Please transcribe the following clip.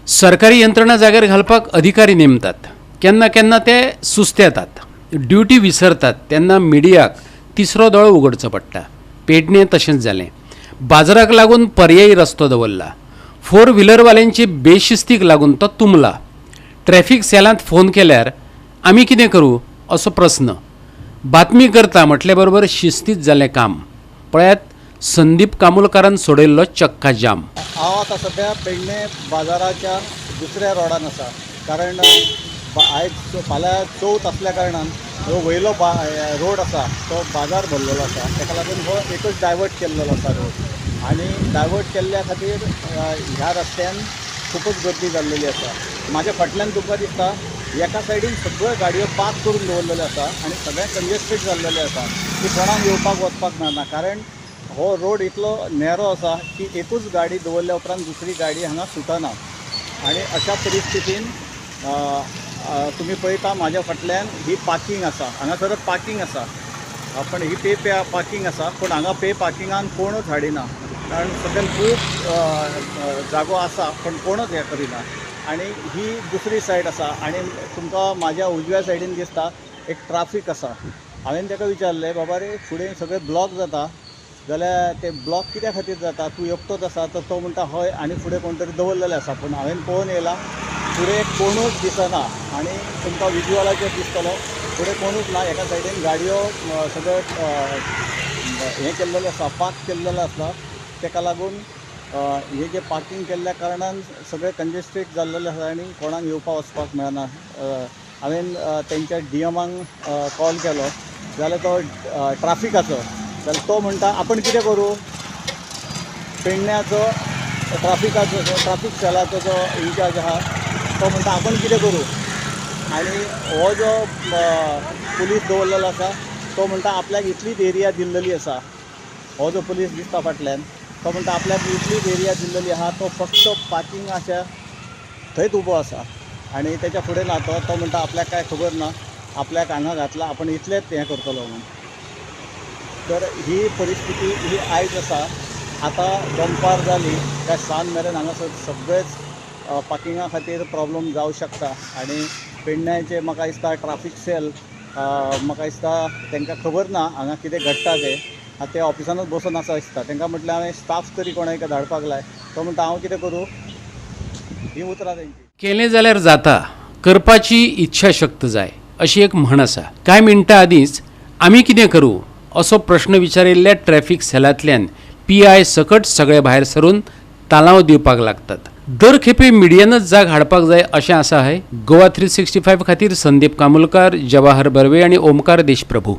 सरकारी यंत्रणा जाग्यार घालपाक अधिकारी नेमतात, केन्ना केन्ना ते सुस्तेतात, ड्युटी विसरतात, तेन्ना मिडियाक तिसरो दोळो उगडचो पडटा. पेडणें तशेंच जालें. बाजाराक लागून पर्यायी रस्तो दवरला. फोर व्हिलरवाल्यांची बेशिस्तीक लागून तो तुंबला. ट्रॅफिक सेलांत फोन केल्यार आमी कितें करूं असो प्रस्न. बातमी करता म्हटले बरोबर शिस्तीत जालें काम. पळयात संदीप कामुलकारान सोडयल्लो चक्का जाम. हांव आतां सद्या पेडणे बाजाराच्या दुसऱ्या रोडान आसा, कारण आयज फाल्यां चवथ आसल्या कारणान हो वयलो रोड आसा तो बाजार भरलेलो आसा. ताका लागून हो एकच डायवर्ट केल्लो आसा रोड आनी डायवर्ट केल्ल्या खातीर ह्या रस्त्यान खुबूच गर्दी जाल्लेली आसा. म्हाज्या फाटल्यान तुमकां दिसता एका सायडीन सगळ्यो गाडयो पार्क करून दवरलेल्यो आसा आनी सगळें कंजेस्टेड जाल्लेलें आसा की कोणाक येवपाक वचपाक मेळना, कारण हो रोड इतलो नॅरो आसा की एकूच गाडी दवरल्या उपरांत दुसरी गाडी हांगा सुटना. आनी अशा परिस्थितीन तुमी पळयता म्हाज्या फाटल्यान ही पार्किंग आसा, हांगासर पार्किंग आसा, पण ही पे पार्किंग आसा, पूण हांगा पे पार्किंगान कोणूच हाडिना, कारण सकयल खूब जागो आसा पण कोणूच हें करिना. आनी ही दुसरी सायड आसा आनी तुमकां म्हाज्या उजव्या सायडीन दिसता एक ट्राफीक आसा. हांवें ताका विचारलें, बाबा रे फुडें सगळें ब्लॉक जाता जाल्यार ते ब्लॉक कित्या खातीर जाता, तूं एकटोच आसा? तर तो म्हणटा हय, आनी फुडें कोण तरी दवरलेलें आसा, पूण हांवें पळोवन येयला फुडें कोणूच दिसना. आनी तुमकां विज्युअलाचेर दिसतलो फुडें कोणूच ना. एका सायडीन गाडयो सगळे हें केल्लेलें आसा, पार्क केल्लेलें आसा. ताका लागून हे जे पार्किंग केल्ल्या कारणान सगळें कंजेस्टेड जाल्लेलें आसा आनी कोणाक येवपाक वचपाक मेळना. हांवें तेंच्या डीएमाक कॉल केलो जाल्यार तो ट्राफिकाचो, जाल्यार तो म्हणटा आपण कितें करूं. पेडण्याचो ट्राफिकाचो ट्राफीक सेलाचो जो इन्चार्ज आसा तो म्हणटा आपण कितें करूं. आनी हो जो पुलीस दवरलेलो आसा तो म्हणटा आपल्याक इतलीच एरिया दिल्लेली आसा. हो जो पुलीस दिसता फाटल्यान तो म्हणटा आपल्याक इतलीच एरिया दिल्लेली आसा, तो फक्त पार्किंग आसा थंयच उबो आसा आनी तेच्या फुडें ना. तो तो म्हणटा आपल्याक कांय खबर ना, आपल्याक हांगा घातला, आपण इतलेंच हें करतलो म्हूण. तर ही परिस्थिती ही आयज आसा. आतां दनपार जाली काय सांज मेरेन हांगासर सगळेच पार्किंगा खातीर प्रॉब्लम जावं शकता. आनी पेडण्याचे म्हाका दिसता ट्राफीक सेल म्हाका दिसता तांकां खबर ना हांगा कितें घडटा तें. आतां ते ऑफिसानूच बसून आसा दिसता. तांकां म्हटलें हांवें स्टाफ तरी कोणाक धाडपाक लाय, तो म्हणटा हांव कितें करूं. ही उतरां तेंची. केलें जाल्यार जाता, करपाची इच्छाशक्त जाय अशी एक म्हण आसा. कांय मिनटां आदींच आमी कितें करूं असो प्रश्न विचारिल्ल्या ट्रॅफिक सेलांतल्यान पीआय सकट सगळे भायर सरून तालांव दिवपाक लागतात. दर खेपे मिडियानच जाग हाडपाक जाय अशें आसा हय? गोवा 365 खातीर संदीप कामुलकार, जवाहर बर्वे आनी ओमकार देशप्रभू.